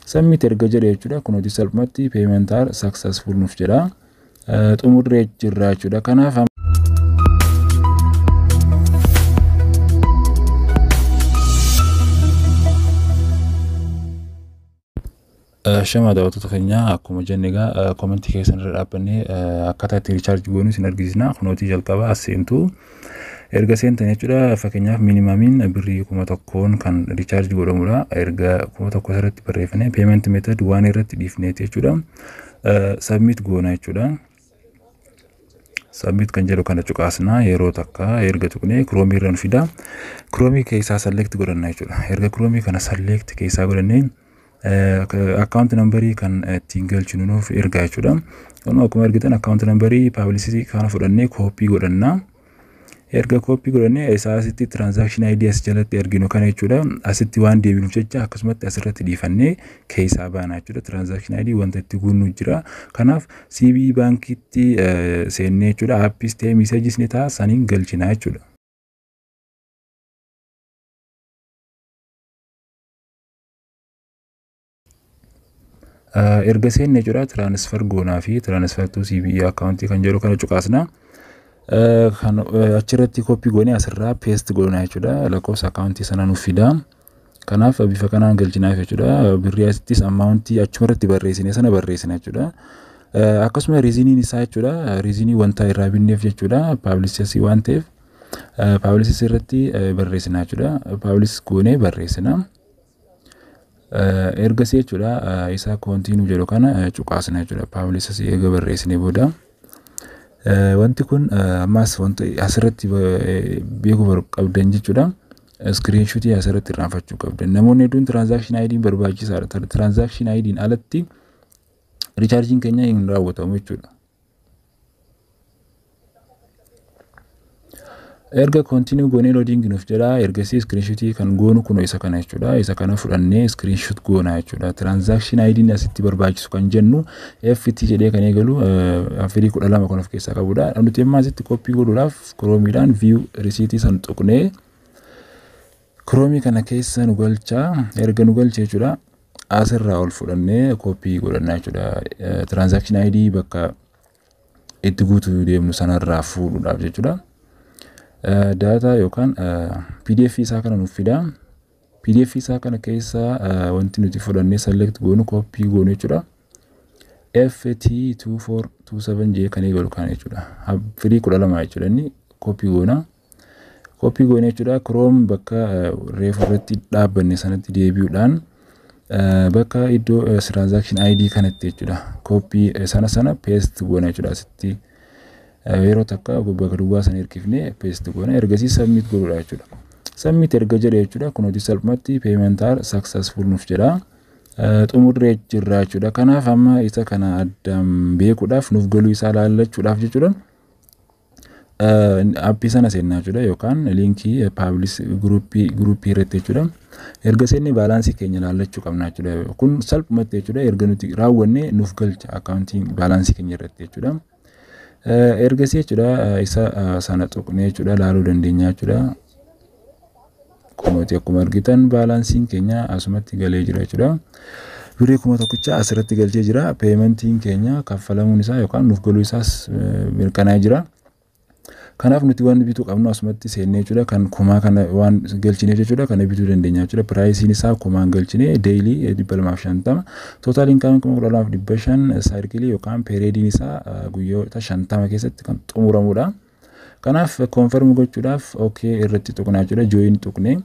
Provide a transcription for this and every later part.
Submit erga jedhe jechuudha. Kunuuti salphumatti payment are successful nuuf jedha. Xumurree jirra jechuudha. Kanaaf Shama daawwattoota keenya, akkuma jenne egaa commentii keessan irra dhaabbannee akkaataa itti recharge goonu isin argisiisna. Kunootii jalqaba as seentu. Erga seentan jechuudha, fakkeenyaaf minimumiin birrii 1000n kan recharge godhamudha. Erga 1000 asirratti barreeffannee payment method waan irratti dhiifneeti jechuudha. Submit goona jechuudha. Submit kan jedhu kana cuqaasna. Yeroo takka erga tuqnee Chromeii irra nu fida. Chromeii keessaa select godhanna jechuudha. Erga Chromeii kana select keessaa godhannee account numberii kan ittiin galchinu nuuf ergaa jechuudha. Kun akkuma argitan account numberii publicity kana fudhannee copy godhanna. Erga copy godhannee isaa asitti transaction ID as jalatti arginu kana jechuudha. Asitti waan deebinuuf jecha akkasumatti asirratti dhiifannee keessaa baana jechuudha. Transaction ID wanta itti guunnu jira. Kanaaf CBE baankiitti seennee jechuudha. Appis ta'ee messageis ni ta'a, saniin galchina jechuudha. Erga seenne jechuudha, transfer goonaa fi transfer to CBE accountii kan jedhu kana cuqaasna. Kan achirratti copy goonee asirraa paste goona jechuudha. Lakkoofsa accountii sana nuuf fida. Kanaaf bifa kanaan galchinaaf jechuudha. Birrii asittis amountii achumarratti barreessine sana barreessina jechuudha. Akkasuma reasoniin isaa jechuudha. Reasonii wanta irraa binneef jechuudha. Publicity waan ta'eef publicity irratti barreessina jechuudha. Publicity goonee barreessina. Ergasii jechuudha isa continue jedhu kana cuqaasna jechuudha. Publicity eega barreessine booda. Wanti kun ammas wanta asirratti beekuu qabdan jechuudha. Screenshotii asirratti irraanfachuu qabdan. Namoonni hedduun transaction ID'n barbaachisaadha. Transaction ID'n alatti rechargeiin keenya hin raawwatamu jechuudha. Erga continue goonee loading nuuf jedha. Ergasii screenshotii kan goonu kun isa kana jechuudha. Isa kana fudhannee screenshot goona jechuudha. Transaction ID'n asitti barbaachisu kan jennu FT jedhee kan eegalu afurii 12 kan of keessaa qabudha. Nuti amma asitti copy godhuudhaaf Chromeiidhaan view receiptii san tuqnee Chromeii kana keessa nu galcha. Erga nu galche jechuudha, asirraa ol fudhannee copy godhanna jechuudha. Transaction ID bakka itti guutuu deemnu sanarraa fuudhuudhaaf jechuudha. Data yookaan PDF isaa kana nuuf fida. PDF isaa kana keessa wanti nuti fudhannee select goonu, copy goonu jechuudha. FT2427J kan eegalu kana jechuudha. Firii 12 jechuudha, inni copy goona. Copy goone jechuudha, Chrome bakka reefu irratti dhaabbanne sanatti deebi'uudhaan bakka iddoo transaction ID kanatti jechuudha. Copy sana paste goona jechuudha asitti. Yeroo takka bakka duwwaa sana hirkifnee paste goona. Ergasii submit godhuudha jechuudha. Submit erga jedhe jechuudha, kunuuti salphumatti payment are successful nuuf jedha. Xumurree jirra jechuudha. Kanaaf amma isa kana addaan beekuudhaaf, nuuf galuu isaa laallachuudhaaf jechuudha. Appii sana seennaa jechuudha yookaan linkii publish groupii irratti jechuudha. Erga seennee balanceii keenya laallachuu qabna jechuudha. Kun salphumatti jechuudha, erga nuti raawwanne nuuf galcha accountiin balanceii keenya irratti jechuudha. Ergasii jechuudha isa sana tuqnee jechuudha laaluu dandeenya jechuudha. Kunuuti akkuma argitan balanceiin keenya asumatti galee jira jechuudha. Birrii 1000 asirratti galchee jira. Paymentiin keenya kaffalamuun isaa yookaan nuuf galuu isaas mirkanaa'ee jira. Kanaaf nuti waan bituu qabnu asumatti seennee jechuudha, kan kumaa kana waan galchineef jechuudha, kana bituu dandeenya jechuudha. Priceiin isaa kumaan galchinee daily 250, total incomeiin 12,500, cycleii yookaan periodiin isaa guyyoota 50 keessatti kan xumuramudha. Kanaaf confirm gochuudhaaf okay irratti tuqnaa jechuudha. Join tuqnee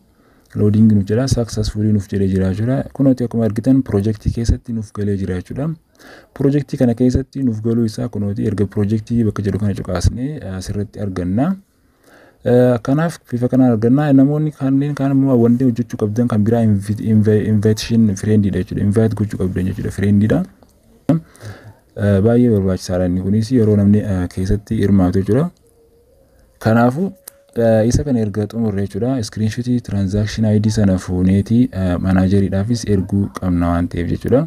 loading nuuf jedha, successfully nuuf jedhee jira jechuudha. Kunooti akkuma argitan projectii keessatti nuuf galee jira jechuudha. Projectii kana keessatti nuuf galuu isaa kunooti erga projectii bakka jedhu kana cuqaasnee asirratti arganna. Kanaaf bifa kanaan arganna. Namoonni kanneen kaan immoo wanti hojjechuu qabdan kan biraa invitation friendiidha jechuudha. Invite gochuu qabdan jechuudha, friendiidha. Baay'ee barbaachisaadha inni kunis yeroo namni keessatti hirmaatu jechuudha. Kanaafuu isa kana erga xumurre jechuudha, screenshotii transaction ID sana fuuneetii manageriidhaafis erguu qabna waan ta'eef jechuudha.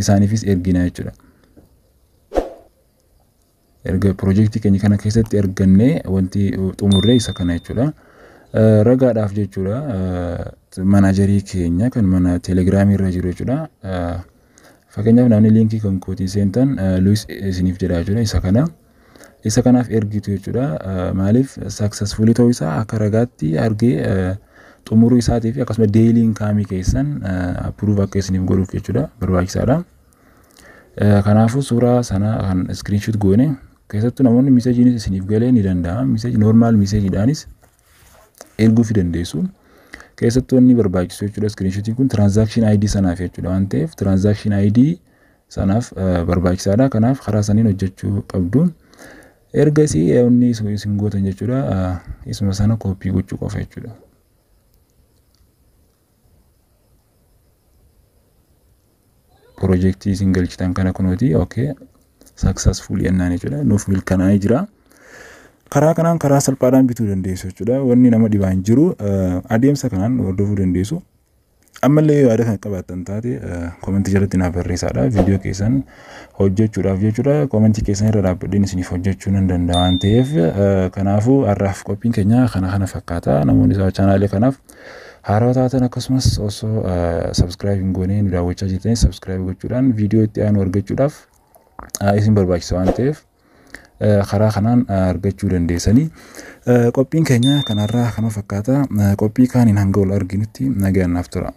Isaaniifis ergina jechuudha. Erga projectii keenya kana keessatti ergannee wanti xumurree isa kana jechuudha. Ragaadhaaf jechuudha, manager keenya kan mana Telegramii irra jiru jechuudha. Fakkeenyaaf, namni linkii kan kootiin seentan Luis isiniif jedha jechuudha, isa kana. Isa kanaaf ergitu jechuudha. Maaliif? Successfully ta'uu isaa akka ragaatti argee xumuruu isaatii fi akkasuma daily income keessan approve akka isiniif godhuuf jechuudha, barbaachisaadha. Kanaafuu suuraa sana kan screenshot goone, keessattuu namoonni messageiinis isiniif galee ni danda'a. Message, normal messageiidhaanis erguufii dandeessu. Keessattuu inni barbaachisu jechuudha, screenshotiin kun transaction ID sanaaf jechuudha waan ta'eef, transaction ID sanaaf barbaachisaadha. Kanaaf karaa saniin hojjechuu qabdu. Ergasii inni isin gootan jechuudha, isuma sana copy gochuu qofa jechuudha. Projectii isin galchitan kana kunooti, okay, successful jennaan jechuudha, nuuf mirkanaa'ee jira. Karaa kanaan karaa salphaadhaan bituu dandeessu jechuudha. Wanni nama dhibaa hin jiru, adeemsa kanaan hordofuu dandeessu. Ammallee yoo yaada kan qabaattan taate commentii jalatti naaf barreessaadha. Viidiyoo keessan hojjechuudhaaf jechuudha. Commentii keessan irra dhaabbadheen isiniif hojjechuu nan danda'a waan ta'eef, kanaafuu har'aaf qophiin keenya kana fakkaata. Namoonni channelee kanaaf haarawaa taatan, akkasumas osoo subscribe hin goone nu daawwachaa jirtanii, subscribe gochuudhaan viidiyoo itti aanu argachuudhaaf isin barbaachisa waan ta'eef, karaa kanaan argachuu dandeessanii. Qophiin keenya kanarraa kana fakkaata. Qophii kaaniin hanga wal arginutti nagaan naaf tura.